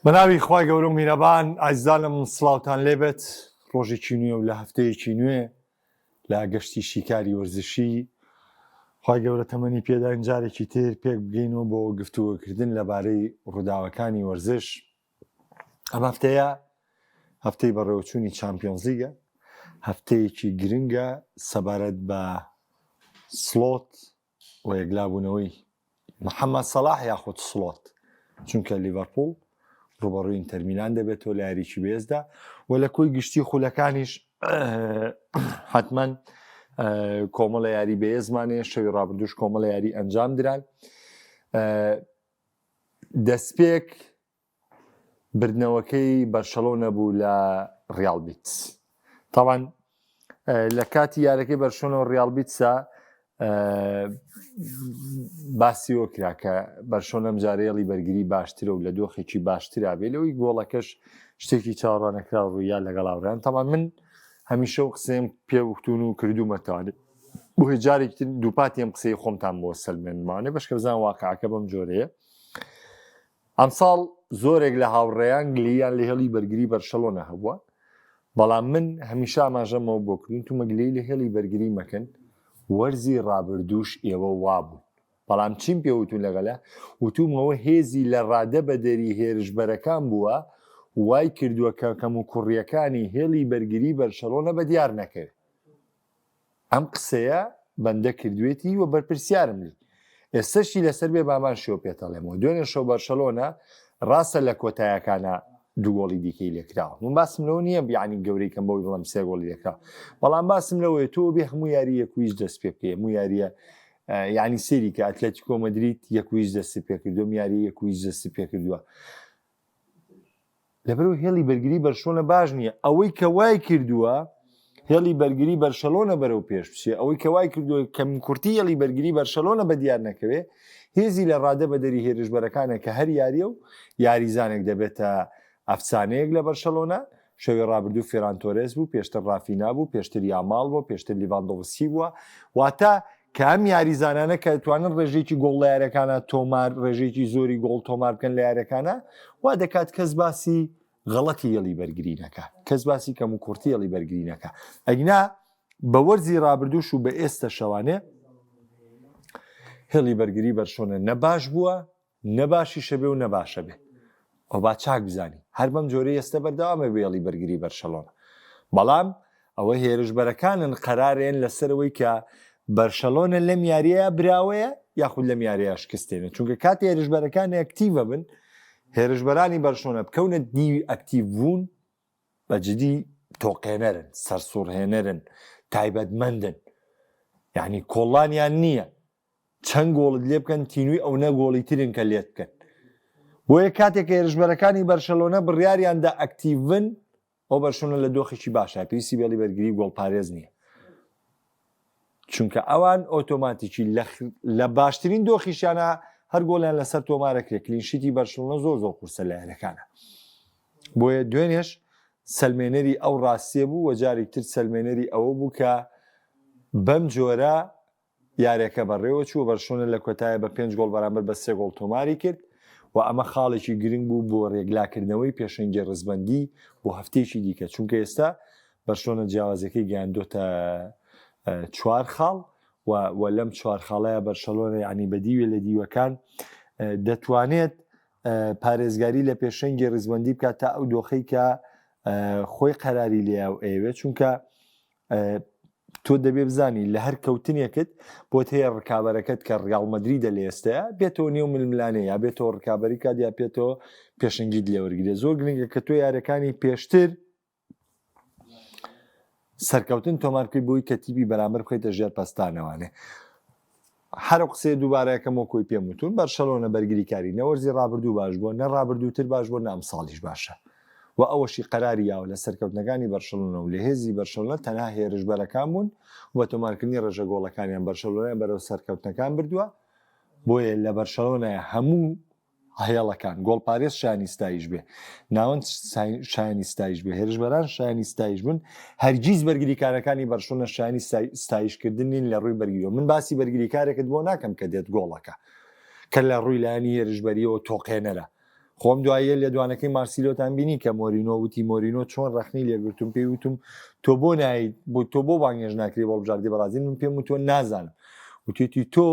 بەناوی خوای گەورە و میرەبان ئازیزانم سڵاوتان لێبێت ڕۆژێکی نوێ و لە هەفتەیەکی نوێ لە گەشتی شیکاری وەرزشی خوای گەورە تەمەنی پێداین جارێکی تر پێک بگەینەوە بۆ گفتوگۆکردن لەبارەی ڕووداوەکانی وەرزش ئەم هەفتەیە هەفتەی بەڕێوەچوونی چامپیۆنزلیگە هەفتەیەکی گرنگە سەبارەت بە سڵۆت و یەکلابوونەوەی محەممەد سەڵاح یاخود سڵۆت چونکە لیڤەرپوڵ ڕوبەڕووی ئینتەرمیلان دەبێتەوە لە یاریی بێزدا و لە کۆی گشتی خولەکانیش حتمما کۆمەڵە یاری بەێزمانەیە شەوی ڕابردوش کۆمەڵە یاری ئەنجام دران دەستپێک بردنەوەکەی بەرشەلۆنە بوو لە ڕیاڵ بیتس تاوان لە کاتی یارەکەی بەرشۆنە و ڕیاڵ بیتسا باسیەوە کرا کە بەرشۆن ئەم جارەیەڵی بەرگری باشترە و لە دۆخێکی باشترا بێ لەوەی گۆڵەکەش شتێکی چاوەڕانەکرا ڕوویا لەگەڵ ئاوریان تەمان من هەمیشە و قسەیم پێوتون و کردومەتوانێت بۆ جارێکی دووپاتی ئەم قسەی خۆمتان بۆ سەلمێنمانێ بەشکە بزان واقعەکە بەم جۆرەیە ئەمساڵ زۆرێک لە هاوڕێیان گلەییان لە هێڵی بەرگری بەرشەلۆنە هەبووە، بەڵام من هەمیشە ئاماژەمەوە بۆ کردوون تومە گلەیی لە هێڵی بەرگری مەکەن، وەرزی ڕابردووش ئێوە وابوون، بەڵام چیم پێ وتوون لەگەلە وتوومەوە هێزی لە ڕادە بەدەری هێرشبەرەکان بووە وای کردووە کە کەموکوڕییەکانی هێڵی بەرگری بەرشەلۆنە بەدیار نەکەوێت. ئەم قسەیە بەندە کردوێتی و بەرپرسیارم لی ئێستەشی لەسەر بێ بامان شێو پێتەڵێمەوە دوێنێ شەو بەرشەلۆنە ڕاستە لە کۆتایەکانە دوو گۆڵی دیکەی لێکراوە من باسم لەوە نییە بیانی گەورەی کەم بەوەی بڵم سێ گۆڵی لێکرا بەڵام باسم لەوەیە تۆ بێ هەموو یاری یەکویش دەست پێ بکەی هەموو یاریە یعنی سێری کە ئەتلەتیکۆ مەدریت یەکویش دەستی پێکردوم یاری یەکویش دەستی پێکردووە لەبەرئەوەی هێڵی بەرگری بەرشلۆنە باش نییە ئەوەی کە وای کردووە هێڵی بەرگری بەرشەلۆنە بەرەو پێش بچێ ئەوەی کە وای کردووە کەم کورتی هێڵی بەرگری بەرشەلۆنە بە دیار نەکەوێ هێزی لە ڕادە بەدەری هێرشبەرەکانە کە هەر یاریە و یاریزانێک دەبێتە ئەفسانەیەک لە بەرشەلۆنە شەوی ڕابردوو فێران تۆرێس بوو پێشتر ڕافینا بوو پێشتر یاماڵ بوو پێشتر لیڤاندۆڤسکی بووە واتە کە ئەم یاریزانانە کە توانن ڕێژەیەکی گۆڵ لە یاریەکانە تۆمار ڕێژەیەکی زۆری گۆڵ تۆمار بکەن لە یاریەکانە وا دەکات کەس باسی غەڵەتی هێڵی بەرگری نەکە کەس باسی کەم و کورتی هێڵی بەرگری نەکە ئەگینا بە وەرزی ڕابردووش و بە ئێستە شەوانێ هێڵی بەرگری بەرشۆنە نەباش بووە نە باشیشە بێ و نە باشە بێ ئەو با چاک بزانی هەر بەم جۆرەی ئێستە بەردەوامە بێڵی بەرگری بەرشەلۆنە بەڵام ئەوە هێرشبەرەکانن قەرارێن لەسەرەوەی کە بەرشەلۆنە لەم یاریەیە براوەیە یاخود لەم یاریە شکستێنە چونکە کاتی هێرشبەرەکان ئەکتیڤە بن هێرشبەرانی بەرشۆنە بکەونە دیوی ئەکتیڤ بوون بە جدی تۆقێنەرن سەرسوڕهێنەرن تایبەتمەندن یعنی کۆڵانیان نییە چەند گۆڵت لێ بکەن تینووی ئەونە گۆڵی ترن کە لێت بکەن بۆیە کاتێک کە هێرشبەرەکانی بەرشەلۆنە بڕیاریاندا ئەکتیڤن ئەو بەرشۆنە لە دۆخێکی باشە پێویستی بێڵی بەرگری گۆڵپارێز نییە چونکە ئەوان ئۆتۆماتیکی لە باشترین دۆخیشیانە هەر گۆڵیان لەسەر تۆمارەکرێت clean sheet ی بەرشلۆنە زۆر زۆر قورسە لە یاریەکانە بۆیە دوێنێش سەلمێنەری ئەو ڕاستیە بوو و جارێکتر سەلمێنەری ئەوە بوو کە بەم جۆرە یاریەکە بەڕێوەچوو و بەرشلۆنە لە کۆتایە بە پێنج گۆڵ بەرامبەر بە سێ گۆڵ تۆماری کرد و ئەمە خاڵێکی گرنگ بوو بۆ رێگلاکردنەوەی پێشەنگی رزبەندی بۆ هەفتەیەکی دیکە چونکە ئێستا بەرشلۆنە جیاوازیەکەی گەیاندۆتە چوار خاڵ و و لەم چوار خاڵەیە بەرشەلۆنە یعنی بە دیوێ لە دیوەکان دەتوانێت پارێزگاری لە پێشەنگی ڕیزبەندی بکات تا ئەو دۆخەی کە خۆی قەراری لێ و ئەیەوێت چونکە تۆ دەبێ بزانی لە هەر کەوتنێکت بۆت هەیە ڕکابەرەکەت کە ڕیاڵ مەدریدە لە ئێستەیە بێتەوە نێو ململانێ یا بێتەوە ڕکابەری کات یا پێتەوە پێشنگیت لێوەرگێ زۆر گرنگە کە تۆ یارەکانی پێشتر سەرکەوتن تۆمارکەی بۆی کە تیپی بەرامبەر بخەیتە ژێر پەستانەوانێ هەر ئەو قسەیە دووبارە یەکەم وەک خۆی پێم وتون بەرشەلۆنە بەرگریکاری نە وەرزی ڕابردوو باش بووە نە ڕابردووتر باش بووە نە ئەمساڵیش باشە و ئەوەشی قەراری یاوە لە سەرکەوتنەکانی بەرشەلۆنە و لە هێزی بەرشەلۆنە تەنها هێرشبەرەکان بوون و بە تۆمارکردنی ڕێژە گۆڵەکانیان بەرشەلۆنەیان بەرەو سەرکەوتنەکان بردووە بۆیە لە بەرشەلۆنە هەموو هێڵەکان، گۆڵپارێز شایانی ستایش بێ، ناوەند شایانی ستایش بێ، هێرشبەران شایانی ستایش بن، هەرگیز بەرگریکارەکانی بەرشلۆنە شایانی ستایشکردن نین لە ڕووی بەرگریەوە، من باسی بەرگریکارێکت بۆ ناکەم کە دێت گۆڵەکە کە لە ڕووی لایەنی هێرشبەریەوە تۆقێنەرە. خۆم دواییە لێدوانەکەی مارسیلۆتان بینی کە مۆرینۆ وتی مۆرینۆ چۆن ڕەخنەی لێگرتوم پێی وتم تۆ بۆ نایت بۆ تۆ بۆ بانگێژ ناکری بۆ بژاردی بەڕازیل من پێم وتوە نازانم وتێتی تۆ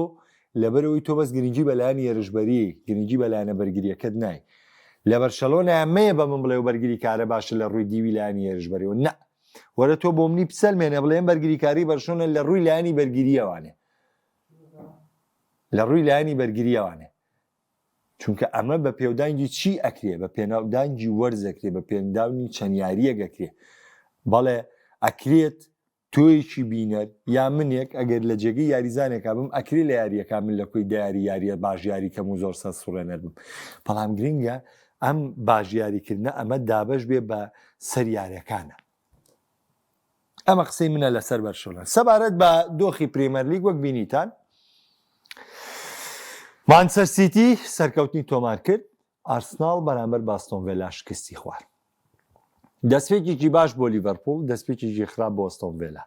لەبەرەوەی تۆ بەس گرنگی بەلایەنی هێرشبەری گرنگی بەلایەنە بەرگریەکەت نای لە بەرشەلۆنە مەیە بە من بڵێ و بەرگری کارە باشە لە ڕووی دیوی لایەنی هێرشبەریەوە نە وەرە تۆ بۆ منی بسەلمێنە بڵێم بەرگریکاری بەرشۆنە لە ڕووی لایەنی بەرگریەوانێ لە ڕووی لایەنی بەرگریەوانێ چونکە ئەمە بە پێودانگی چی ئەکرێ بە پێناودانگی وەرز ئەکرێ بە پێنداونی چەند یاریەک ئەکرێ بەڵێ ئەکرێت تۆیەکی بینەر یا منێک ئەگەر لە جێگەی یاریزانێکا بم ئەکرێ لە یاریەکە من لە کۆی دەیاری یاریە باش یاری کەم و زۆر سەر سوڕێنەر بم بەڵام گرنگە ئەم باش یاریکردنە ئەمە دابەش بێ بە سەر یارەکانە ئەمە قسەی منە لەسەر بەرشۆنە سەبارەت بە دۆخی پریمەرلیگ وەک بینیتان مانچستەر سیتی سەرکەوتنی تۆمار کرد ئارسناڵ بەرامبەر باستۆن ڤێلا شکستی خوارد دەستپێکێکی باش بۆ لیڤەرپوڵ دەستپێکێکی خراپ بۆ ئەستۆن ڤێلا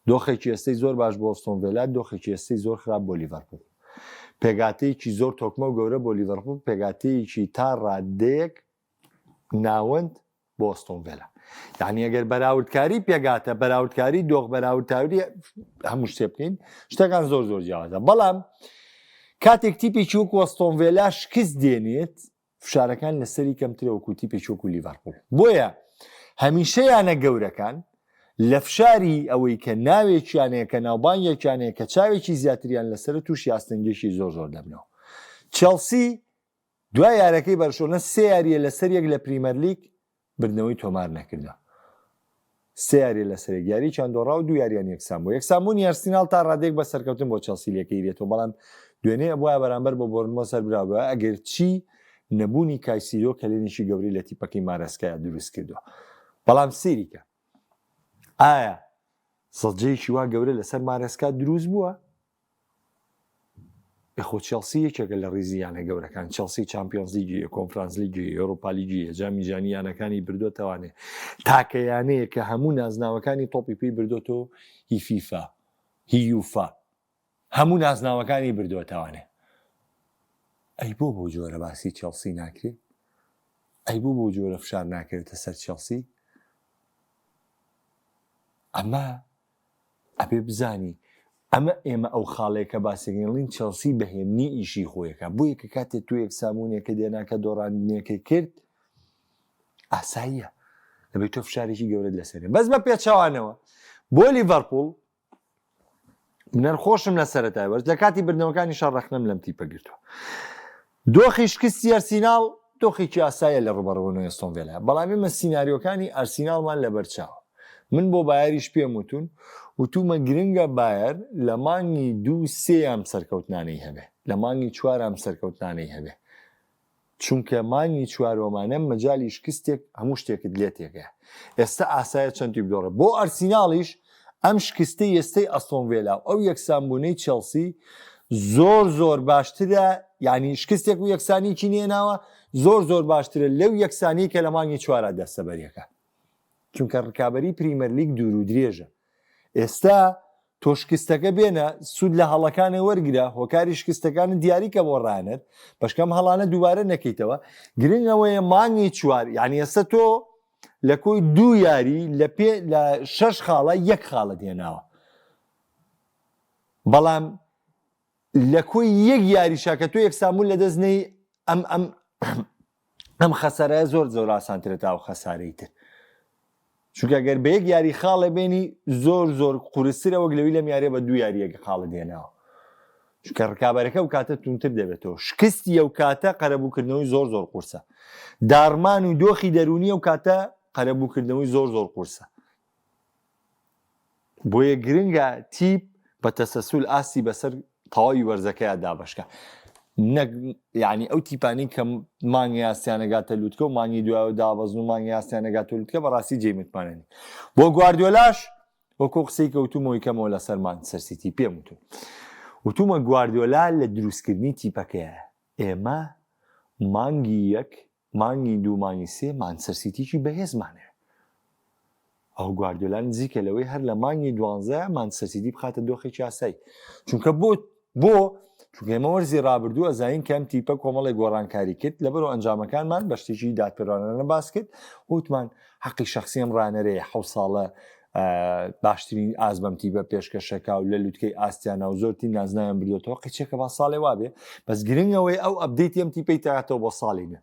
دۆخێکی ئێستەی زۆر باش بۆ ئەستۆن ڤێلا دۆخێکی ئێستەی زۆر خراپ بۆ لیڤەرپوڵ پێگاتەیەکی زۆر تۆکمە و گەورە بۆ لیڤەرپوڵ پێگاتەیەکی تا ڕادەیەک ناوەند بۆ ئەستۆن ڤێلا یعنی ئەگەر بەراوردکاری پێگاتە بەراوردکاری دۆخ بەراوردکاری هەموو شتێ بکەین شتەکان زۆر زۆر جیاوازە بەڵام کاتێک تیپێکی وەکو ئەستۆن ڤێلا شکست دێنێت فشارەکان لەسەری کەمترە وەکو تیپێکی وەکو لیڤەرپوڵ بۆیە هەمیشە یانە گەورەکان لە فشاری ئەوەی کە ناوێکیانەیە کە ناوبانگێکیانەیە کە چاوێکی زیاتریان لەسەر تووشی ئاستەنگێکی زۆر زۆر دەبنەوە چێڵسی دوای یارەکەی بەرشۆنە سێ یاریە لەسەر یەک لە پریمەرلیگ بردنەوەی تۆمار نەکردە. سێ یاریە لەسەر یەک یارییان دۆڕا و دوو یاریان یەکسان بوو. یەکسانبوونی ئەرسیناڵ تا ڕادەیەک بە سەرکەوتن بۆ چێڵسی لێکەیرێتەوە، بەڵام دوێنێ ئەبوایە بەرامبەر بە بۆرنمۆس سەربرابایە ئەگەرچی نەبوونی کایسیدۆ کەلێنێکی گەورەی لە تیپەکەی مارێسکایا دروست کردووە. بەڵام سەیریکە ئایا زەجەیەکی وا گەورە لەسەر مارێسکا دروست بووە؟ خۆ چێڵسی یەکێکە لە ڕیزی یانە گەورەکان چێڵسی چامپیۆنزلیگی کۆنفرانس لیگی ئێرۆپا لیگی جامی جیهانی یانەکانی بردۆتەوانێ تاکە یانەیە کە هەموو نازناوەکانی تۆپی پێی بردۆتەوە هی فیفا هی یوفا هەموو نازناوەکانی بردۆتەوانێ ئەی بۆ بۆ جۆرە باسی چێڵسی ناکرێ ئەی بۆ بۆ جۆرە فشار ناکەوێتە سەر چێڵسی ئەمە ئەبێ بزانی ئەمە ئێمە ئەو خاڵەیە کە باسێکین ڵین چێڵسی بە هێمنی ئیشی خۆیەکە بۆیە کە کاتێ تۆ یەکسانبوونێکە دێنا کە دۆڕاندنێکەی کرد ئاساییە دەبێت تۆ فشارێکی گەورەت لەسەرێ بەس بە پێچەوانەوە بۆ لیڤەرپوڵ منەر خۆشم لە سەرەتای وەرز لە کاتی بردنەوەکانی شەڕ ڕەخنەم لەم تیپە گرتووە دۆخی شکستی ئەرسیناڵ دۆخێکی ئاساییە لە ڕووبەڕووبوونەوەی ئەستۆن ڤێلا، بەڵام ئێمە سیناریۆکانی ئارسیناڵمان لەبەرچاوە. من بۆ بایەریش پێم وتوون، وتوومە گرنگە بایەر لە مانگی دوو سێ ئەم سەرکەوتنانەی هەبێ، لە مانگی چوار ئەم سەرکەوتنانەی هەبێ، چونکە مانگی چوارۆمانە مەجالی شکستێک هەموو شتێکت لێ تێکەیە. ئێستا ئاسایە چەند تیپ دۆڕێ. بۆ ئەرسیناڵیش ئەم شکستەی ئێستەی ئەستۆن ڤێلا و ئەو یەکسانبوونەی چێڵسی زۆر زۆر باشترە یعنی شکستێک و یەکسانیکی نێناوە زۆر زۆر باشترە لەو یەکسانی کە لە مانگی چوارا دەستەبەریەکە چونکە ڕکابی پریمەرلیگ دوور و درێژە ئێستا تۆ شکستەکە بێنە سوود لە هەڵەکانە وەرگرە هۆکاری شکستەکانت دیاریکە بۆ ڕانەر بەشکەم هەڵانە دووبارە نەکەیتەوە گرنگ ئەوەیە مانگی چوار یعنی ئێستا تۆ لە کۆی دوو یاری لە پێ لە شەش خاڵە یەک خاڵت هێناوە بەڵام لە کۆی یەک یاریشا کە تۆ یەکسانبوون لە دەست نەی ئەم ئەم ئەم خەسارەیە زۆر زۆر ئاسانترە تا ئەو خەسارەی تر چونکە گەر بە یەک یاری خاڵێ بێنی زۆر زۆر قورسترە وەک لەوی لەم یاریە بە دوو یاریەک خاڵت هێناوە چونکە ڕکابەرەکە و کاتە تونتر دەبێتەوە شکستی ئەو کاتە قەرەبووکردنەوەی زۆر زۆر قورسە داڕمان و دۆخی دەرونی ئەو کاتە قەرەبووکردنەوەی زۆر زۆر قورسە بۆیە گرنگە تیپ بە تەسەسول ئاستی بەسەر تەواوی وەرزەکەیا دابەشکە نەک یعنی ئەو تیپانی کە مانگی ئاستیانەگاتە لوتکە و مانگی دوایەوە دابەزن و مانگی ئاستیانەگاتە لوتکە بەڕاستی جێی متمانەنی بۆ گواردیۆلاش وەکو قسەی کە وتومەوەی کەمەوە لەسەر مانچستەر سیتی پێم وتون وتومە گواردیۆلا لە دروستکردنی تیپەکەیە ئێمە مانگی یەک مانگی دوو مانگی سێ مانچستەر سیتیکی بەهێزمان هەیە. ئەو گواردیۆلا نزیکە لەوەی هەر لە مانگی دوانزە مانچستەر سیتی بخاتە دۆخێکی ئاسایی. چونکە بۆ بۆ چونکە ئێمە وەرزی ڕابردوو ئەزانین کە ئەم تیپە کۆمەڵێک گۆڕانکاری کرد لەبەرو ئەنجامەکانمان بە شتێکی دادپەروەرانە باس کرد وتمان حەقی شخصی ئەم ڕانەرەیە حەو ساڵە باشترین ئاست بەم تیپە پێشکەشەکە و لە لوتکەی ئاستیانە و زۆرترین نازناویان بردوێتەوە قیچێکە با ساڵێ وابێ بەس گرنگەوەی ئەو update ی ئەم تیپەی تااتەوە بۆ ساڵی نوێ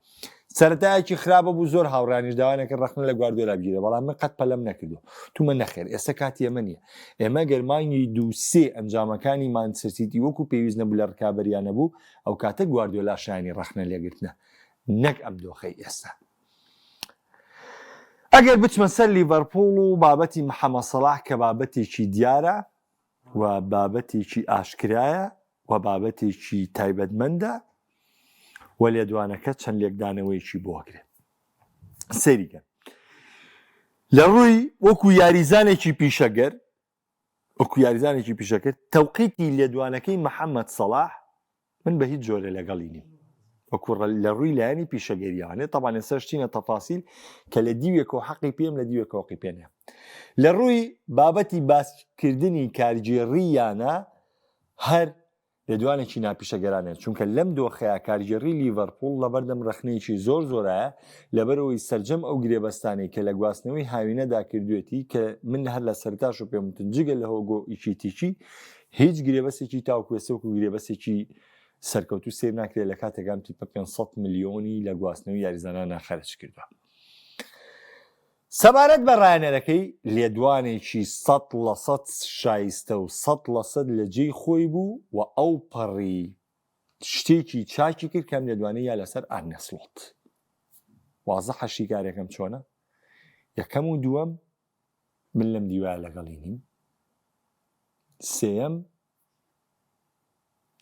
سەرەتایەکی خراپە بوو زۆر هاوڕیانیش داوایان کرد ڕەخنە لە گواردیۆلا بگیرێ بەڵام من قەت پەلەم نەکردو تومە نەخێر ئێستا کاتی ئەمە نییە ئێمە گەر مانگی دوو سێ ئەنجامەکانی مانچستەر سیتی وەکو پێویست نەبوو لە ڕکابەریان نەبوو ئەو کاتە گواردیۆلا شایانی ڕەخنە لێگرتنە نەک ئەم دۆخەی ئێستا. ئەگەر بچمە سەر لیڤەرپوڵ و بابەتی محەمەد سەڵاح کە بابەتێکی دیارە و بابەتێکی ئاشکرایە و بابەتێکی تایبەتمەندە و لێدوانەکە چەند لێکدانەوەیەکی بۆگرێت سەیریکەن لە ڕووی وەکو یاریزانێکی پیشەگەر وەکو یاریزانێکی پیشەکرد تەوقیتی لێدوانەکەی محەممەد سەڵاح من بە هیچ جۆرە لەگەڵی نیم وەکو لە ڕووی لایەنی پیشەگەریانێ تەبان ئێستا شتینە تەفاسیل کە لە دیوێکەوە حەقی پێم لە دیوێکەوە حەقی پێ نیە لە ڕووی بابەتی باسکردنی کارگێڕییانە هەر لێدوانێکی ناپیشەگەرانەیە، چونکە لەم دۆخەیا کارگێڕی لیڤەرپوڵ لەبەردەم رەخنەیەکی زۆر زۆرایە، لەبەرئەوەی سەرجەم ئەو گرێبەستانەی کە لە گواستنەوەی هاوینەدا کردوێتی کە من هەر لە سەرتاشەوە پێم وتن جگە لە هۆگۆ ئیکیتیکی هیچ گرێبەستێکی تاوەکو ئێستا وەکو گرێبەستێکی سەرکەوتوو سەیر ناکرێت لە کاتێک ئەم تیپە 500 ملیۆنی لە گواستنەوەی یاریزانانا خەرج کردوە. سەبارەت بە راهێنەرەکەی لێدوانێکی 100% شایستە و 100% لە جێی خۆی بوو و ئەوپەڕی شتێکی چاکی کرد کەم لێدوانەی یا لەسەر ئارنە سڵۆت. وازحە شیکارەکەم چۆنە؟ یەکەم و دووەم من لەم دیوایە لەگەڵی نیم. سێیەم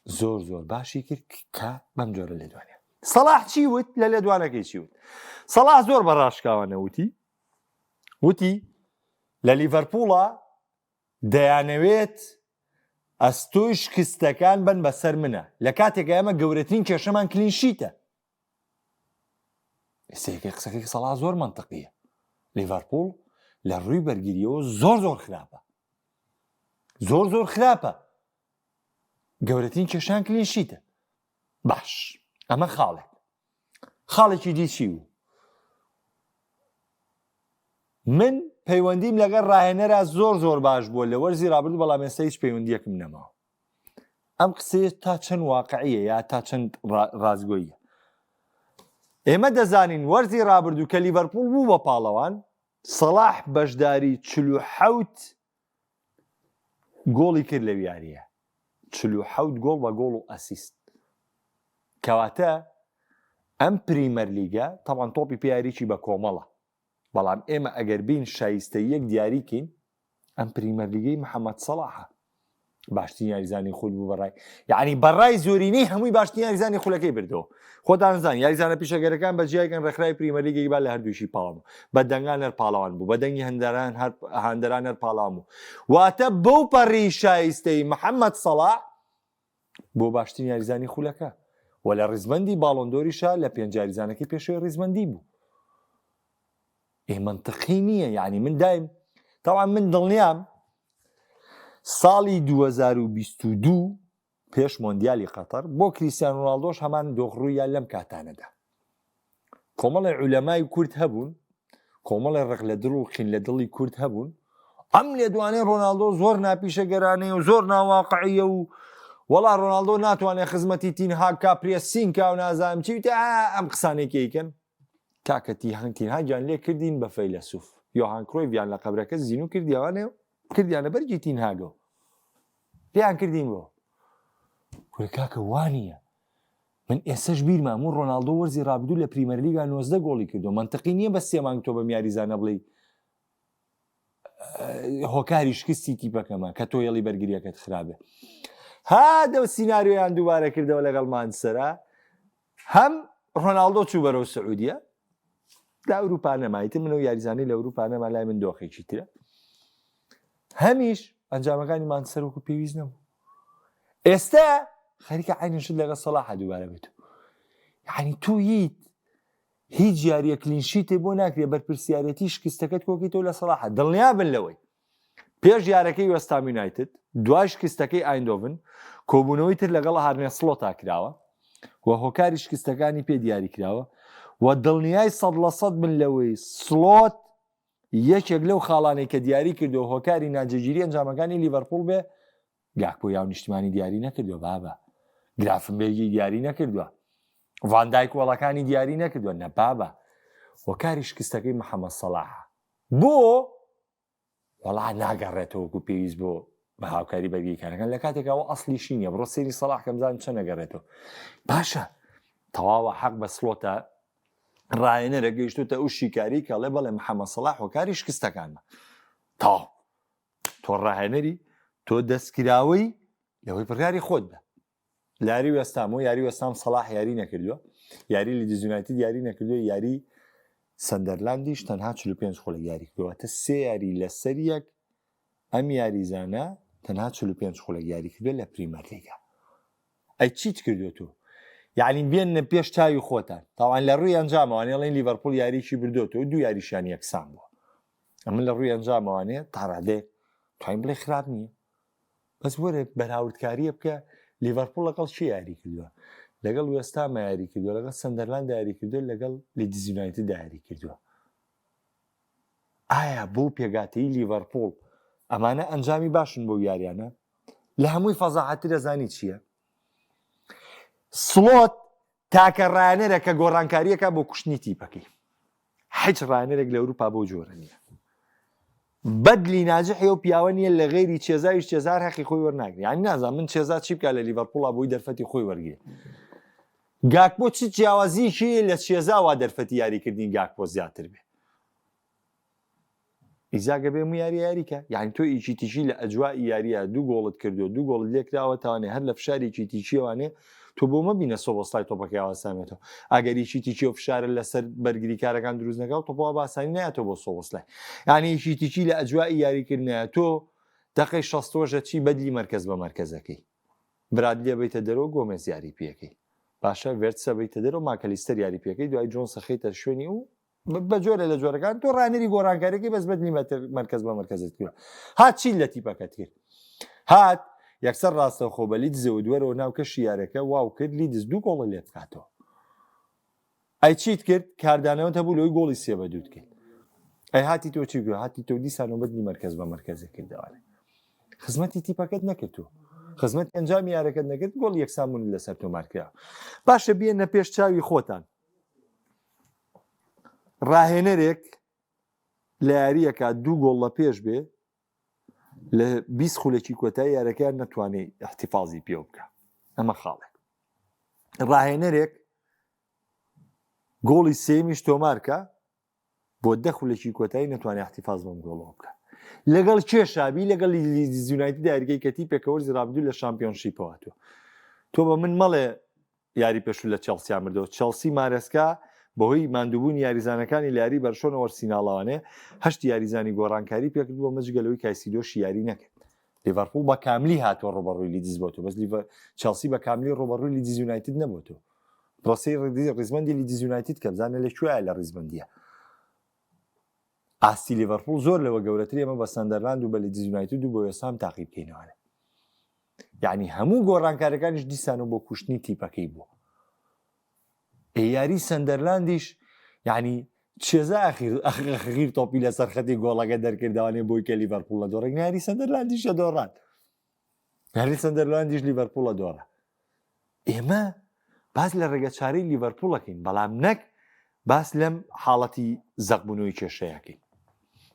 زۆر زۆر باشی کرد کە بەم جۆرە لێدوانە سەڵاح چی وت لە لێدوانەکەی چی وت سەڵاح زۆر بە ڕاشکاوانە وتی وتی لە لیڤەرپوڵە دەیانەوێت ئەستۆی شکستەکان بن بەسەر منە لە کاتێک ئێمە گەورەترین کێشەمان clean sheet ە سێکەی قسەکەی سەڵا زۆر منطقیە لیڤەرپوڵ لە ڕووی بەرگریەوە زۆر زۆر خراپە زۆر زۆر خراپە گەورەترین کێشان clean sheet ە باش ئەمە خاڵێک خاڵێکی دی چی بوو من پەیوەندیم لەگەڵ ڕاهێنەرا زۆر زۆر باش بووە لە وەرزی ڕابردوو بەڵام ئێستا هیچ پەیوەندیەکم نەماوە ئەم قسەیە تا چەند واقعیە یا تا چەند ڕاستگۆیە ئێمە دەزانین وەرزی ڕابردوو کە لیڤەرپوڵ بوو بە پاڵەوان سەڵاح بەشداری 47 گۆڵی کرد لەو یارییە، 47 گۆڵ بە گۆڵ و assist. کەواتە ئەم پریمەرلیگە تەبعەن تۆپی پێ یاریی بە کۆمەڵە، بەڵام ئێمە ئەگەر بین شایستەییەک دیاریکەین ئەم پریمەرلیگەی محەمەد سەڵاحە. باشترین یاریزانی خول بوو بەڕای یعنی بەڕای زۆرینەی هەمووی باشترین یاریزانی خولەکەی بردەوە خۆتان زان یاریزانە پیشەگەرەکان بە جیایکەن ڕێکخراوی پریمەرلیگێکی با لە هەردووشی پاڵەوان بوو بە دەنگان هەر پاڵەوان بوو بە دەنگی هەندەران هەر هاندەران هەر پاڵەوان بوو واتە بەو پەڕی شایستەی محەممەد سەڵاح بۆ باشترین یاریزانی خولەکە و لە ڕیزبەندی باڵۆندۆریشا لە پێنج یاریزانەکەی پێشەوەی ڕیزبەندی بوو ئێ مەنتقی نییە یعنی من دایم تاوان من دڵنیام ساڵی 2022 پێش مۆندیالی قەتەر بۆ کریسیان ڕۆناڵدۆش هەمان دۆخ ڕوویدا لەم کاتانەدا کۆمەڵی عولەمای کورد هەبوون کۆمەڵی ڕق لە دڵ و قین لە دڵی کورد هەبوون ئەم لێدوانەی ڕۆناڵدۆ زۆر ناپیشەگەرانەیە و زۆر ناواقعیە و وەڵا ڕۆناڵدۆ ناتوانێت خزمەتی تین هاگ کا pressing کا و نازانم چی وتە ئەم قسانێکیکەن کاکە تیهان تینهاگیان لێ کردین بە فەیلەسوف یۆهان کرۆیڤیان لە قەبرەکە زینوو کردیانێ و کردیانە بەرگی تینهاگەوە پێیان کردین بۆ کورە کاکە وانە من ئێسش بیرمە و ڕۆناڵدۆ وەرزی ڕابردوو لە پریمەرلیگا 19 گۆڵی کردو منطقی نییە بە سێ مانگ تۆ بەم یاریزانە بڵێ هۆکاری شکستی تیپەکەمە کە تۆ هێڵی بەرگریەکەت خراپێ ها دەو سیناریۆیان دووبارە کردەوە لەگەڵ مانسەرا هەم ڕۆناڵدۆ چوو بەرەو سعودیە لە ئەوروپا نەمایتر منەوە یاریزانی لە ئەوروپا نەما لای من دۆخێکی ترە هەمیش ئەنجامەکانی مانچستەر وەکو پێویست نەبوو ئێستا خەریکە عینی شت لەگەڵ سەڵاحە دووبارە بێت یعنی تو هیچ هیچ یاریە clean sheet ێ بۆ ناکرێ بەرپرسیارەتی شکستەکەت کۆکەیتەوە لە سەڵاحە دڵنیا بن لەوەی پێش یارەکەی وێستام یونایتد دوای شکستەکەی ئایندۆڤن. کۆبوونەوەی تر لەگەڵ ئارنێ سڵۆتا کراوە و هۆکاری شکستەکانی پێ دیاری کراوە و دڵنیای 100% بن لەوەی سڵۆت یەکێک لەو خاڵانەی کە دیاری کردو هۆکاری ناجێگیری ئەنجامەکانی لیڤەرپوڵ بێ گاکپۆ یاو نیشتمانی دیاری نەکردووە بابە گرافنبێرگی دیاری نەکردووە ڤاندایک وەڵەکانی دیاری نەکردووە نەبابە هۆکاری شکستەکەی محەممەد سەڵاحە بۆ وەڵا ناگەڕێتەوە وەکو پێویست بۆ بە هاوکاری بەرگریکارەکان لە کاتێکەوە ئەسلیشی نییە بڕۆ سەیری سەڵاح کەم بزانم چەند نەگەڕێتەوە باشە تەواوە حەق بە سڵۆتە ڕایەنەرە گەیشتوتە ئەو شیکاری کەڵێ بەڵێ محەممەد سەڵاح هۆکاری شکستەکانمە تاو تۆ ڕاهێنەری تۆ دەستکراوەی لەوەی بڕیاری خۆت بە لاری وێستام و یاری وێستام سەڵاح یاری نەکردووە یاری لیدز یونایتد یاری نەکردووە یاری سەندەرلاندیش تەنها 45 خولەک یاری کردووە تە سێ یاری لەسەر یەک ئەم یاریزانە تەنها 45 خولەک یاری کردووە لە پریمەرلیگا ئەی چیت کردووە تۆ یعنی بێنە پێش چاوی خۆتان تاوان لە ڕووی ئەنجامەوانێ ڵێن لیڤەرپول یاریی بردوێتەوە دوو یاریشیان یەکسان بووە ئەمن لە ڕووی ئەنجامەوانێ تاڕادەیەک توانین بڵێ خراپ نییە بەس وەرە بەراوردکاریە بکە لیڤەرپوڵ لەگەڵ چی یاری کردووە لەگەڵ وێستامە یاری کردووە لەگەڵ سەندەرلاند یاری کردووە لەگەڵ لیدز یونایتد یاری کردووە ئایا بۆ پێگاتەی لیڤەرپوڵ ئەمانە ئەنجامی باشن بۆ یاریانە لە هەمووی فەزاحەتر دەزانی چییە سڵۆت تاکە ڕایەنەرە کە گۆڕانکاریەکە بۆ کوشتنی تیپەکەی هیچ ڕایەنەرێک لە ئەوروپا بەو جۆرە نییە بەدلی ناجحی ئەو پیاوە نییە لە غێری چێزاویش چێزار هەقی خۆی وەرناگری یانی نازانم من چێزا چی بکە لە لیڤەرپوڵا بۆی دەرفەتی خۆی وەرگێ گاکپۆ چ جیاوازیەکی لە چێزاوا دەرفەتی یاریکردنی گاکپۆ زیاتر بێ ئیزاگە بێ یاری یاریکە یعنی تۆ ئیکی تیکی لە ئەجوائی یاریە دوو گۆڵت کردو دوو گۆڵت لێکراوە تاوانێ هەر لە فشارێکی تیکیەوانێ تۆ بۆ مەبینە سۆبۆسلای تۆپەکەی ئاواسانێتەوە ئەگەر یەکی تیکی و فشارە لەسەر بەرگریکارەکان دروست نەکا و تۆپەوە باسانی نایەتەوە بۆ سۆبۆسلای یعنی یەکی تیکی لە ئەجوائی یاریکردنە تۆ دەقەی شەستۆژە چی بەدلی مەرکەز بە مەرکەزەکەی برادلیە بیتە دەرەوە گۆمێز یاری پێەکەی باشە ڤێرتسە بیتە دەرەوە ماکەلیستەر یاری پێەکەی دوای جۆنسە خەیتە شوێنی و بە جۆرە لە جۆرەکان تۆ ڕانەری گۆڕانکاریەکەی بەس بەدلی مەرکەز بە مەرکەزت کرد هات چی لە تیپەکەت کرد هات یەکسەر ڕاستەوخۆ بە لیدزەوە دووەرەوە ناو کەشی یارەکە واو کرد لیدز دوو گۆڵە لێ بکاتەوە ئەی چیت کرد کاردانەوە هەبوو لەوەی گۆڵی سێ بە دووت کرد ئەی هاتی تۆ چی گوێ هاتی تۆ دیسانەوە بەدلی مەرکەز بە مەرکەزی کردەوانێ خزمەتی تیپەکەت نەکرد و خزمەت ئەنجامی یارەکەت نەکرد گۆڵ یەکسانبوون لەسەر تۆمارکرا باشە بێنە پێش چاوی خۆتان ڕاهێنەرێک لە یاریەکە دوو گۆڵ لە پێش بێ لە 20 خولەکی کۆتایی یارەکەیان نەتوانێت احتفاظی پێوە بکە ئەمە خاڵێک ڕاهێنەرێک گۆڵی سێمیش تۆمارکە بۆ دە خولەکی کۆتایی نەتوانێت احتفاظ بەم گۆڵەوە بکە لەگەڵ کێ شابی لەگەڵ لیدز یونایتد یاریگەی کە تیپێکە وەرزی رابردوو لە شامپیۆنشیپەوە هاتووە تۆ بە من مەڵێ یاری پێشوو لە چێڵسیان بردەوە چێڵسی مارێسکا بەهۆی ماندووبوونی یاریزانەکانی لە یاری بەرشۆنەوە ئەرسیناڵەوانێ هەشت یاریزانی گۆڕانکاری پێکرد بۆ مەجگە لەوەی کایسیدۆشی یاری نەکرد لیڤەرپوڵ بە کاملی هاتووە ڕوبەڕووی لیدز بۆتەوە بەس لیڤەر چێڵسی بە کاملی ڕوبەڕووی لیدز یونایتد نەبۆتەوە پرۆسەی ڕیزبەندی لیدز یونایتد کە بزانە لە کوێیە لە ڕیزبەندیە ئاستی لیڤەرپوڵ زۆر لەوە گەورەتر ئێمە بە سەندەرلاند و بە لیدز یونایتد و بە وێستهام تاقی بکەینەوە یعنی هەموو گۆڕانکارەکانیش دیسان و بۆ کوشتنی تیپەکەی بوو یاری سەندەرلاندیش یعنی چێزا ئەخیر ئەخیر تۆپی لەسەر خەتی گۆڵەکە دەرکردوانێ بۆی کە لیڤەرپوڵ لە دۆڕێک یاری سەندەرلاندیشە دۆڕان یاری سەندەرلاندیش لیڤەرپوڵە دۆڕا ئێمە باس لە ڕێگە چارەی لیڤەرپوڵەکەین بەڵام نەک باس لەم حاڵەتی زەقبوونەوەی کێشەیەکەین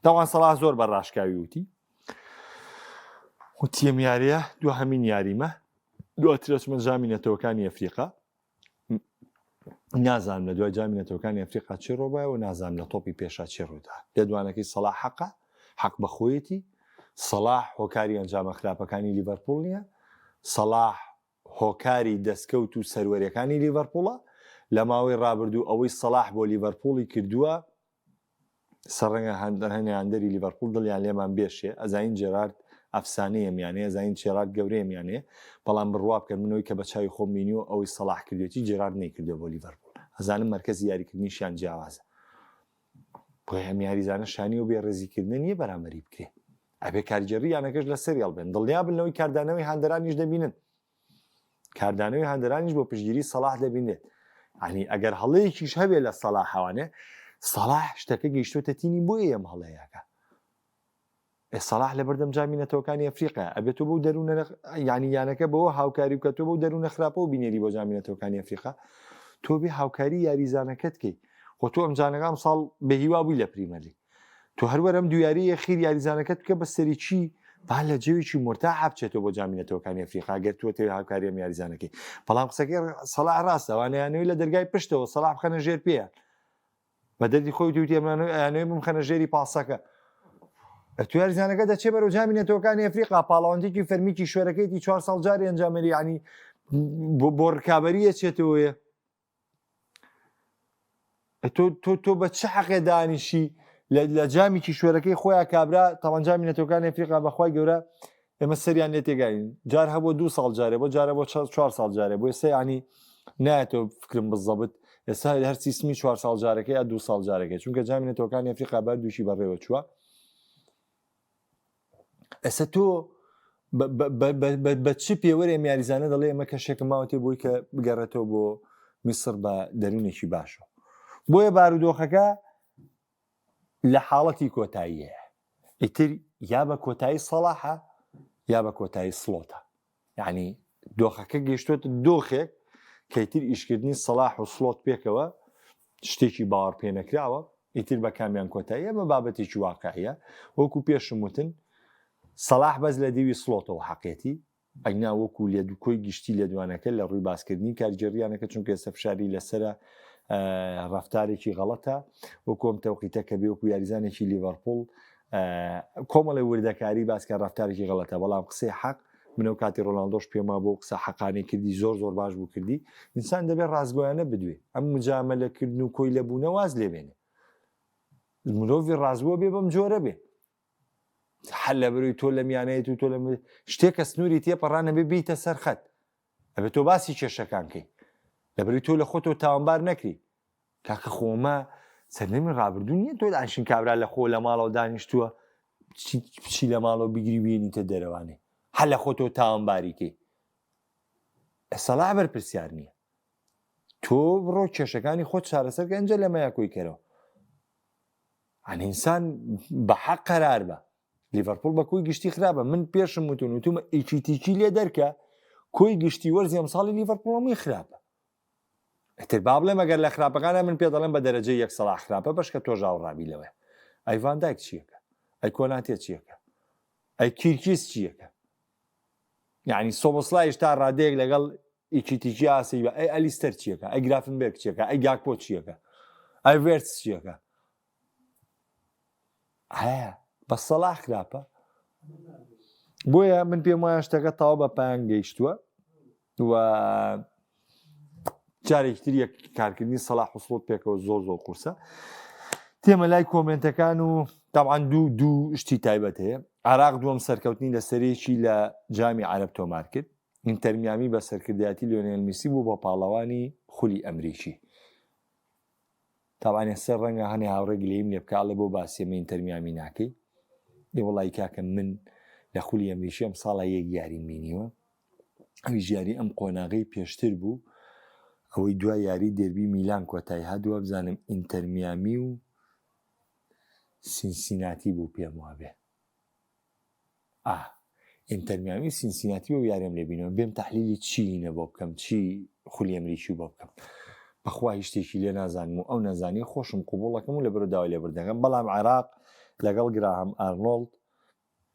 تاوان سەڵا زۆر بە ڕاشکاوی وتی وتیم یاریە دو هەمین یاریمە دواترەچمە جامی نەتەوەکانی ئەفریقا نازانم لە دوای جامی نەتەوەکانی ئەفریقا چی ڕۆبایە و نازانم لە تۆپی پێشا چی ڕوودا لێدوانەکەی سەڵاح حەقە حەق بەخۆیەتی سەڵاح هۆکاری ئەنجامە خراپەکانی لیڤەرپوڵ نییە سەڵاح هۆکاری دەستکەوت و سەروەریەکانی لیڤەرپوڵە لە ماوەی ڕابردوو ئەوەی سەڵاح بۆ لیڤەرپوڵی کردووە سەرڕەنگە هەندێ هاندەری لیڤەرپوڵ دڵیان لێمان بێشێ ئەزانین جێرارد ئەفسانەی ئەم یانەیە ئەزانین جێرارد گەورەی ئەم یانەیە بەڵام بڕوا بکەن من ئەوەی کە بە چاوی خۆم بینیوە ئەوەی سەڵاح کردوێتی جێرارد نەیکردووە بۆ لیڤەرپوڵ ئەزانم مەرکەزی یاریکردنیشیان جیاوازە بۆیە ئەم یاریزانە شانی و بێڕێزیکردنە نییە بەرامبەری بکرێ ئەبێ کارگێڕی یانەکەش لەسەری هەڵبێن دڵنیابن لەوەی کاردانەوەی هاندەرانیش دەبینن. کاردانەوەی هاندەرانیش بۆ پشتگیری سەڵاح دەبینرێت ینی ئەگەر هەڵەیەکیش هەبێ لە سەڵاحەوانێ سەڵاح شتەکە گەیشتۆتە تینی بۆیە ئەم هەڵەیەکە ئێ سەڵاح لەبەردەم جامی نەتەوەکانی ئەفریقا ئەبێت تۆ بەو دەروونە ینی یانەکە بەوە هاوکاری بکە تۆ بەو دەروونە خراپەوە بینێری بۆ جامی نەتەوەکانی ئەفریقا تۆ بێ هاوکاری یاریزانەکەت کەی خۆ تۆ ئەم جانەکە ئەم ساڵ بە هیوا بووی لە پریمەرلیگ تۆ هەروەرە ئەم دویاری خیر یاریزانەکەت بکە بە سەرێکی با لە جەوێکی مۆرتاح بچێتەوە بۆ جامی نەتەوەکانی ئەفریقا گەر تۆ تەوێ هاوکاری ئەم یاریزانەکەی بەڵام قسەکەی سەڵاح ڕاستە ئەوانەیانەوەی لە دەرگای پشتەوە سەڵاح بخەنە ژێر پێیان بە دەردی خۆی وتی ئەمانەوەی بمخەنە ژێری پاسەکە تو یاریزانەکە دەچێ بەرەو جامی نەتەوەکانی ئەفریقا پاڵەوانتێکی فەرمی کیشوەرەکەیتی چوار ساڵ جاری ئەنجامەری ینی بۆ ڕکابەری ئەچێتەوەیە تۆ تۆ تۆ بە چ حەقێ دانیشی لە جامی کیشوەرەکەی خۆیان کابرا تاوان جامی نەتەوەکانی ئەفریقا بەخوای گەورە ئێمە سەریان لێ تێگاین جار هەبوو دو ساڵ جارێ بۆ جارە بۆ چوار ساڵ جارێ بۆ ئێستا ینی نایەتەوە فکرم بزەبت ئێستا هەر سیستمی چوار ساڵ جارەکە یا دو ساڵ جارەکە چونکە جامی نەتەوەکانی ئەفریقا بەر دووشی بەڕێوە چووە ئێستا تۆ بە چ پێوەرێ یاریزانە دەڵێ ئێمە کەشێکم ماوەتێ بۆی کە بگەڕێتەوە بۆ میسر بە دەروونێکی باشەوە بۆیە بارودۆخەکە لە حاڵەتی کۆتاییەیە ئیتر یا بە کۆتایی سەڵاحە یا بە کۆتایی سڵۆتە یعنی دۆخەکە گەیشتۆتە دۆخێک کە ئیتر ئیشکردنی سەڵاح و سڵۆت پێکەوە شتێکی باوەڕ پێ نەکراوە ئیتر بە کامیان کۆتایی ئەمە بابەتێکی واقعیە وەکو پێشم وتن سەڵاح بەس لە دیوی سڵۆتەوە حەقێتی ئەگنا وەکو لێدو کۆی گشتی لێدوانەکە لە ڕووی باسکردنی کارگێڕیانەکە چونکە ئێستا فشاری لەسرە ڕفتارێکی غەڵەتە وەکو ئەم تەوقیتە کە بێ وەکو یاریزانێکی لیڤەرپوڵ کۆمەڵی وردەکاری باسکە ڕفتارێکی غەڵەتە بەڵام قسەی حەق منەو کاتی ڕۆناڵدۆش پێما بۆ قسە حەقانی کردی زۆر زۆر باش بوو کردی ئینسان دەبێت ڕاستگۆیانە بدوێ ئەم مجامەلەکردن و کۆی لە بوونە واز لێبێنێ مرۆڤی ڕاستگۆ بێ بەم جۆرە بێ حل لە بەروی تۆ لە میانەیەت و تۆ لە شتێکە سنووری تێپەڕانە بێ بیتە سەر خەت ئەبێ تۆ باسی کێشەکان کەی لەبەروی تۆ لە خۆتەوە تاوانبار نەکری کاکە خۆمە سەردەمی ڕابردوو نییە تۆ دانیشن کابرا لە خۆ لە ماڵەوە دانیشتووە بچی لە ماڵەوە بگری بێنیتە دەرەوانێ هەر لە خۆتەوە تاوانباریکەی سەڵا بەرپرسیار نییە تۆ بڕۆ کێشەکانی خۆت چارەسەر کە ئەنجە لەمەیا کۆی کەرەوە ئەن ئینسان بە حەق قەرار بە لیڤەرپوڵ بە کۆی گشتی خراپە من پێشم وتون وتومە ئیکیتیکی لێ دەرکە کۆی گشتی وەرزی ئەمساڵی لیڤەرپوڵ هەمووی خراپە ئیتر با بڵێم ئەگەر لە خراپەکانە من پێ دەڵێم بە دەرەجەی یەک سەڵاح خراپە بەشکە تۆ ژاوڕابی لەوەیە ئەی ڤان دایک چیەکە ئەی کۆناتێ چیەکە ئەی کیرکیس چیەکە یعنی سۆبۆسلایش تا ڕادەیەک لەگەڵ ئیکیتیکی ئاسی بە ئەی ئەلیستەر چیەکە ئەی گرافنبێرگ چیەکە ئەی گاکپۆ چیەکە ئەی ڤێرتس چیەکە هەیە بە سەڵاح خراپە بۆیە من پێم وایە شتەکە تاو بە پایان گەیشتووە و جارێکی تر یەک کارکردنی سەڵاح و سڵۆت پێکەوە زۆر زۆر قورسە تێمە لای کۆمنتەکان و تاوان دوو دوو شتی تایبەت هەیە عراق دووەم سەرکەوتنی لە سەرێکی لە جامی عەرەب تۆمار کرد ئینتەرمیامی بە سەرکردایەتی لیۆنێل میسی بوو بە پاڵەوانی خولی ئەمریکی تاوان ئێستا ڕەنگە هەنێ هاوڕێ گلەییم لێ بکا ئەڵێ بۆ باسی ئەمە ئینتەرمیامی ناکەی ئێ وەڵی کاکە من لە خولی ئەمریکی ئەم ساڵە یەک یاریم بینیوە ئەویش یاری ئەم قۆناغەی پێشتر بوو ئەوەی دوای یاری دێربی میلان کۆتایی هات وابزانم ئینتەرمیامی و سینسیناتی بوو پێم وابێ ئا ئینتەر میامی و سینسیناتی بەو یاریم لێ بینەوە بێم تەحلیلی چینە بۆ بکەم چی خولی ئەمریکی بۆ بکەم بەخوا هیچ شتێکی لێ نازانم و ئەو نەزانی خۆشم قوبوڵەکەم و لە بەرە داوای لێبوردنەکەم بەڵام عێراق لەگەڵ گراهام ئارنۆڵد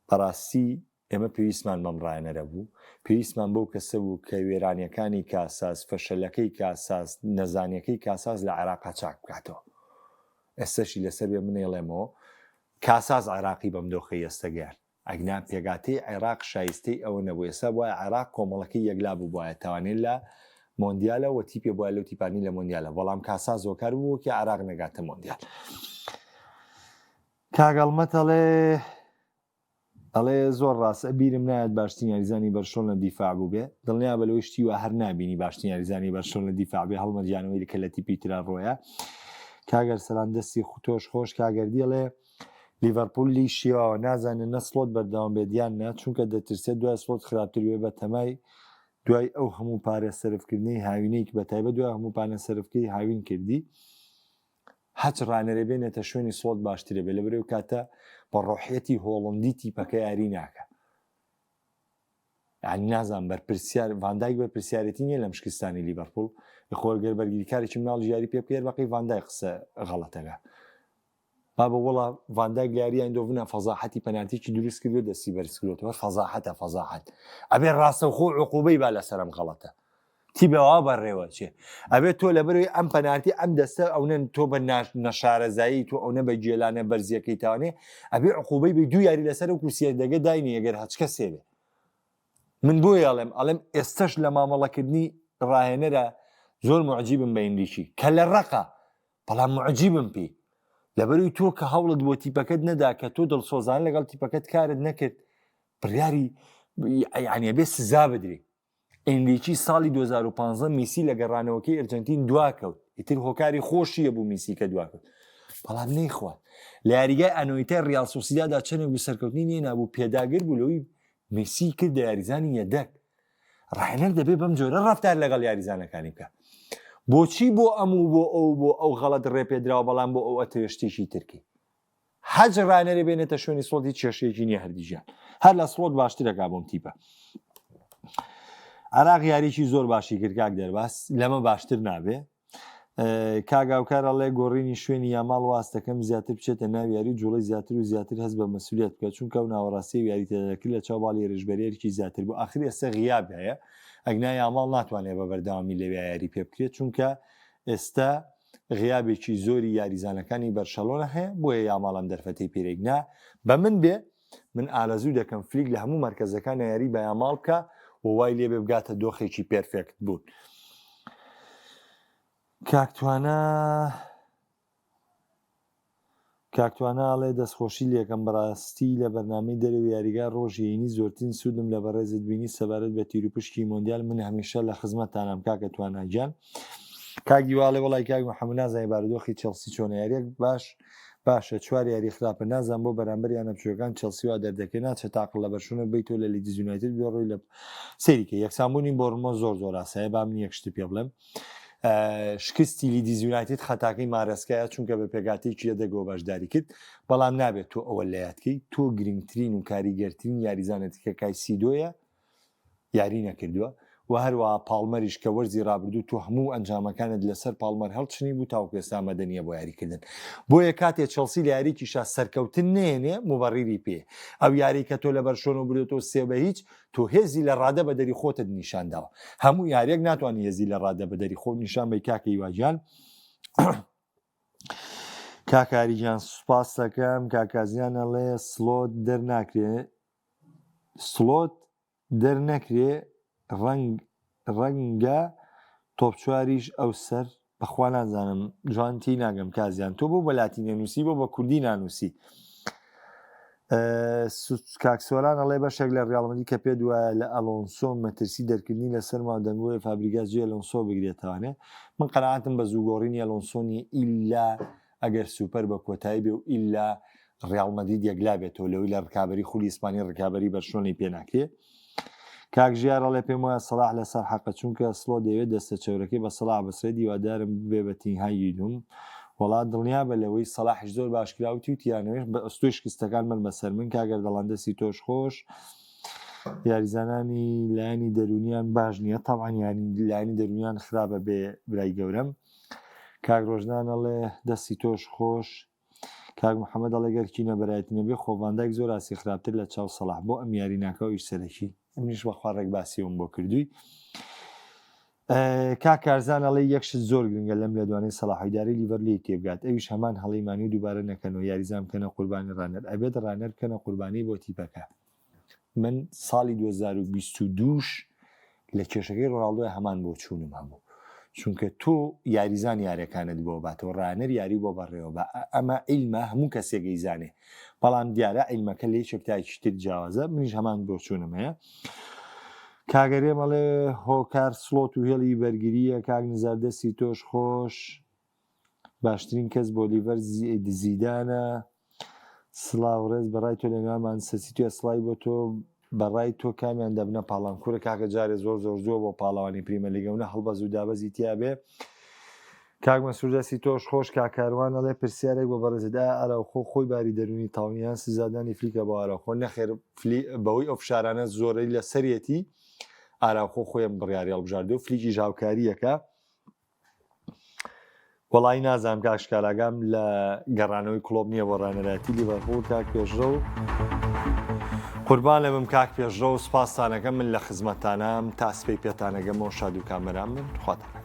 بەڕاستی ئێمە پێویستمان بەم ڕایەنەرە بوو پێویستمان بەو کەسە بوو کە وێرانیەکانی کاساس فەشەلەکەی کاساس نەزانیەکەی کاساس لە عێراقا چاک بکاتەوە ئێستەشی لەسەر بێ منێڵێمەوە کاساس عێراقی بەم دۆخەی ئێستە گەیاند. ئەگنا پێکهاتەی عێراق شایستەی ئەوە نەبوو ئێستا بوایە عێراق کۆمەڵەکەی یەکلا ببوایە تاوانێ لە مۆندیالە و تیپێ بوایە لەو تیپانی لە مۆندیالە بەڵام کاساس هۆکار بوو کە عێراق نەگاتە مۆندیال. کاک هەڵمەت ئەڵێ ئەڵێ زۆر ڕاستە بیرم نایەت باشترین یاریزانی بەرشۆنە دیفاع بووبێ دڵنیا بە لەوەی شتی وا هەر نابینی باشترین یاریزانی بەرشۆنە دیفاع بێ هەڵمەت گیانەوەی کە لە تیپی ترا ڕۆیە کاگەر سەلام دەستی تۆش خۆش کاگەردی ئەڵێ لیڤەرپوول لی شێواوە نازانێت نە سڵۆت بەردەوام بێت یان نا چونکە دەترسێت دوای سڵۆت خراپتر بێ بە تەمای. دوای ئەو هەموو پارە سەرفکردنەی هاوینەی بە تایبەت دوای هەموو پانە سەرفکەی هاوین کردی هەچ ڕانەرێ بێنێتە شوێنی سڵۆت باشترە بێ لەبەرەوە کاتە بە ڕۆحیەتی هۆڵندی تیپەکە یاری ناکە یانی نازانم بەرپرسیار ڤاندایک بەرپرسیارێتی نییە لەم شکستانی لیڤەرپوڵ خۆ گەر بەرگریکارێکی مناڵ یاری پێ بکەێت بەقی ڤاندای قسە غەڵەتەکە بابە وڵا ڤاندایک لە یاری ئایندۆڤنا فەزاحەتی پەنالتیکی دروست کردو دەستی بەرز کردوەوە فەزاحەتە فەزاحەت ئەبێ ڕاستەوخۆ عقوبەی با لەسەرم غەڵەتە تیبە وا بەڕێوە چێ ئەبێت تۆ لەبەرەوەی ئەم پەنارتی ئەم دەستە ئەونە تۆ بە نەشارەزایی تۆ ئەونە بە گێلانە بەرزیەکەی تاوانێ ئەبێ عقوبەی بە دوو یاری لەسەر و کورسیە دەگە داینی ئەگەر هەچ کەسێ بێ من بۆیە ئەڵێم ئەڵێم ئێستش لە مامەڵەکردنی ڕاهێنەرە زۆر معجیبم بە ئینریکی کە لە ڕقە بەڵام معجیبم پێی لەبەروی تۆ کە هەوڵت بۆ تیپەکەت نەدا کە تۆ دڵسۆزان لەگەڵ تیپەکەت کارت نەکرد بڕیاری یعنی بێ سزا بدرێ ئێنریکی ساڵی 2015 میسی لە گەڕانەوەکەی ئەرجەنتین دواکەوت ئیتر هۆکاری خۆشیە بوو میسی کە دواکەوت بەڵام نەیخوارد لە یاریگای ئەنۆیتای ڕیاڵ سۆسیدادا چەندێک بوو سەرکەوتنی نێنابوو پێداگر بوو لەوەی میسی کردە یاریزانی یەدەک ڕاهێنەر دەبێ بەم جۆرە ڕەفتار لەگەڵ یاریزانەکانی بکە بۆچی بۆ ئەم و بۆ ئەو بۆ ئەو غەڵەت ڕێپێدراوە بەڵام بۆ ئەو ئەتەوێ شتێکی ترکی حەج ڕانەرێ بێنێتە شوێنی سڵۆت هیچ کێشەیەکی نییە هەردیژیان هەر لە سڵۆت باشترەکە بۆم تیپە عراق یاریی زۆر باشی کرد کاک دەرباس لەمە باشتر نابێ کاگاوکار ئەڵێ گۆڕینی شوێنی یاماڵ واست دەکەم زیاتر بچێتە ناو یاری و جوڵەی زیاتر و زیاتر هەست بە مەسولیت بکە چونکە ئەو ناوەڕاستی و یاری تێدا دەکرد لە چاو باڵی هێرشبەرێرکی زیاتر بوو ئاخر ئێستا غیاب هەیە ئەگنا یاماڵ ناتوانێت بە بەردەوامی لەوێ یاری پێ بکرێت چونکە ئێستا غیابێکی زۆری یاریزانەکانی بەرشەلۆنە هەیە بۆیە یاماڵ ئەم دەرفەتەی پێرێک نا بە من بێ من ئارەزوو دەکەم فلیک لە هەموو مەرکەزەکان یاری بە یاماڵ بکە و وای لێبێ بگاتە دۆخێکی perfect بوون. کاک توانا کاک توانا ئەڵێ دەستخۆشی لێکەم بەڕاستی لە بەرنامەی دەرەوەی یاریگا ڕۆژی هەینی زۆرترین سوودم لە بەڕێزت بینی سەبارەت بە تیروپشکی مۆندیال من هەمیشە لە خزمەتتانام کاکە توانا گیان کاک هیوا ئەڵێ وەڵای کاک محەممەد نازانی بارودۆخی چێڵسی چۆنە یاریەک باش باشە چوار یاری خراپە نازان بۆ بەرامبەر یانە بچووکەکان چێڵسی وا دەردەکەی ناچێت تاقڵ لە بەرشونە بیتەوە لە لیدز یونایتد بێ ڕووی لە سەیریکە یەکسانبوونی بۆرنمۆس زۆر زۆر ئاسایە با من یەک شتی پێ بڵێم شکستی لیدیز یونایتد خەتاکەی مارەسکایە چونکە بە پێکاتێکی یەدەگەوە بەشداری کرد بەڵام نابێت تۆ ئەوە لە یادکەی تۆ گرنگترین و کاریگەرترین یاریزانەتی کە کایسیدۆیە یاری نەکردووە و هەروە پاڵمەریش کە وەرزی رابردوو تۆ هەموو ئەنجامەکانت لەسەر پاڵمەر هەڵچنی بوو تاوەکو ئێستا ئامادە نییە بۆ یاریکردن بۆیە کاتێ چێڵسی لە یاریکیشا سەرکەوتن نێنێ موبەڕیری پێ ئەو یاری کە تۆ لە بەرشۆنە بردێتەوە سێ بە هیچ تۆ هێزی لە ڕادە بەدەری خۆتت نیشان داوە هەموو یاریەک ناتوانانی هێزی لە ڕادە بەدەری خۆت نیشان بەی کاکە هیواگیان کاکاری گیان سوپاس دەکەم کاکازیان ئەڵێ سلۆت دەرناکرێ سلۆت دەرنەکرێ ڕەنگ ڕەنگە تۆپ چواریش ئەو سەر بەخوا نازانم جوان تی ناگەم کازیان تۆ بۆ بە لاتینە نووسی بۆ بە کوردی نانووسی کاک سۆران ئەڵێ بەشێک لە ڕیاڵ مەدرید کە پێ دوایە لە ئەلۆنسۆ مەترسی دەرکردنی لەسەر ما دەنگۆیە فابریگاس جێ ئەلۆنسۆ بگرێتوانێ من قەناعەتم بە زوو گۆڕینی ئەلۆنسۆ نییە ئیلا ئەگەر سوپەر بە کۆتایی بێ و ئیلا ڕیاڵ مەدرید یەکلا بێتەوە لەوەی لە ڕکابەری خولی ئیسپانی ڕکابەری بەرشلۆنەی پێ ناکرێ کاک ژیار ئەڵێ پێم وایە سەڵاح لەسەر حەقە چونکە سڵۆ دەیەوێت دەستە چەورەکەی بە سەڵاح بسڕێت هیوادارم ببێ بە تینهای دوم وەڵا دڵنیابە لەوەی سەڵاحیش زۆر باش کراوتی و تیانەوێش بە ئەستۆی شکستەکان بن بەسەر من کاک ئەردەڵان دەستی تۆش خۆش یاریزانانی لایەنی دەرونیان باش نییە تاوان ینی لایەنی دەرونیان خراپە بێ برای گەورەم کاک ڕۆژنان ئەڵێ دەستی تۆش خۆش کاک محەممەد ئەڵێ گەر کینە بەرایەتی نەبێ خۆ ڤاندایک زۆر ئاسی خراپتر لە چاو سەڵاح بۆ ئەم یاری ناکەوە ئیش سەرەکی ئەمنیش بەخوا ڕێک باسی ئەوم بۆ کردووی کاک کارزان ئەڵێ یەک شت زۆر گرنگە لەم لێدوانەی سەڵاح ئیدارەی لیڤەر لێی تێبگات ئەویش هەمان هەڵەی مانی دووبارە نەکەنەوە یاریزان بکەنە قوربانی ڕانەر ئەبێت ڕانەر بکەنە قوربانی بۆ تیپەکە من ساڵی 2022 لە کێشەکەی ڕۆناڵدۆی هەمان بۆچوونم هەبوو چونکە تۆ یاریزان یاریەکانت بۆ باتەوە ڕانەر یاری بۆ بەڕێوە بە ئەمە عیلمە هەموو کەسێک ئەیزانێ بەڵام دیارە عیلمەکە لە یەکێک تاکی تر جیاوازە منیش هەمان بۆچوونم هەیە کاگەرێ مەڵێ هۆکار سڵۆت و هێڵی بەرگریە کاک نزار دەستی تۆش خۆش باشترین کەس بۆ لیڤەر زیدانە سڵاو ڕێز بەڕای تۆ لە نێوان مانچستەر سیتیە سڵای بۆ تۆ. بەڕای تۆ کامیان دەبنە پاڵان کورە کاکە جارێ زۆر زۆر زووە بۆ پاڵەوانی پریمەلیگە و نە هەڵبەز و دابەزی تیابێ کاک مەسرور دەستی تۆش خۆش کاک کاروان ئەڵێ پرسیارێک بۆ بەڕێزت ئایا ئاراوخۆ خۆی باری دەروونی تاو یان سزادانی فلیکە بۆ ئاراوخۆ نەخێر فلی بەوەی ئەو فشارانە زۆرەی لەسەرێتی ئاراوخۆ خۆی ئەم بڕیاری هەڵبژاردو و فلیکیش هاوکاریەکە وەڵی نازانم کاک شکاراگام لە گەڕانەوەی کڵۆپ نییە بۆ ڕانەرایەتی لیڤەرپوڵ کاک پێشڕەو قوربان لە بم کاک پێشڕەو سپاستانەکەم من لە خزمەتانام تا سپەی پێتانەگەمەوە شاد و کامەران بن خواتان.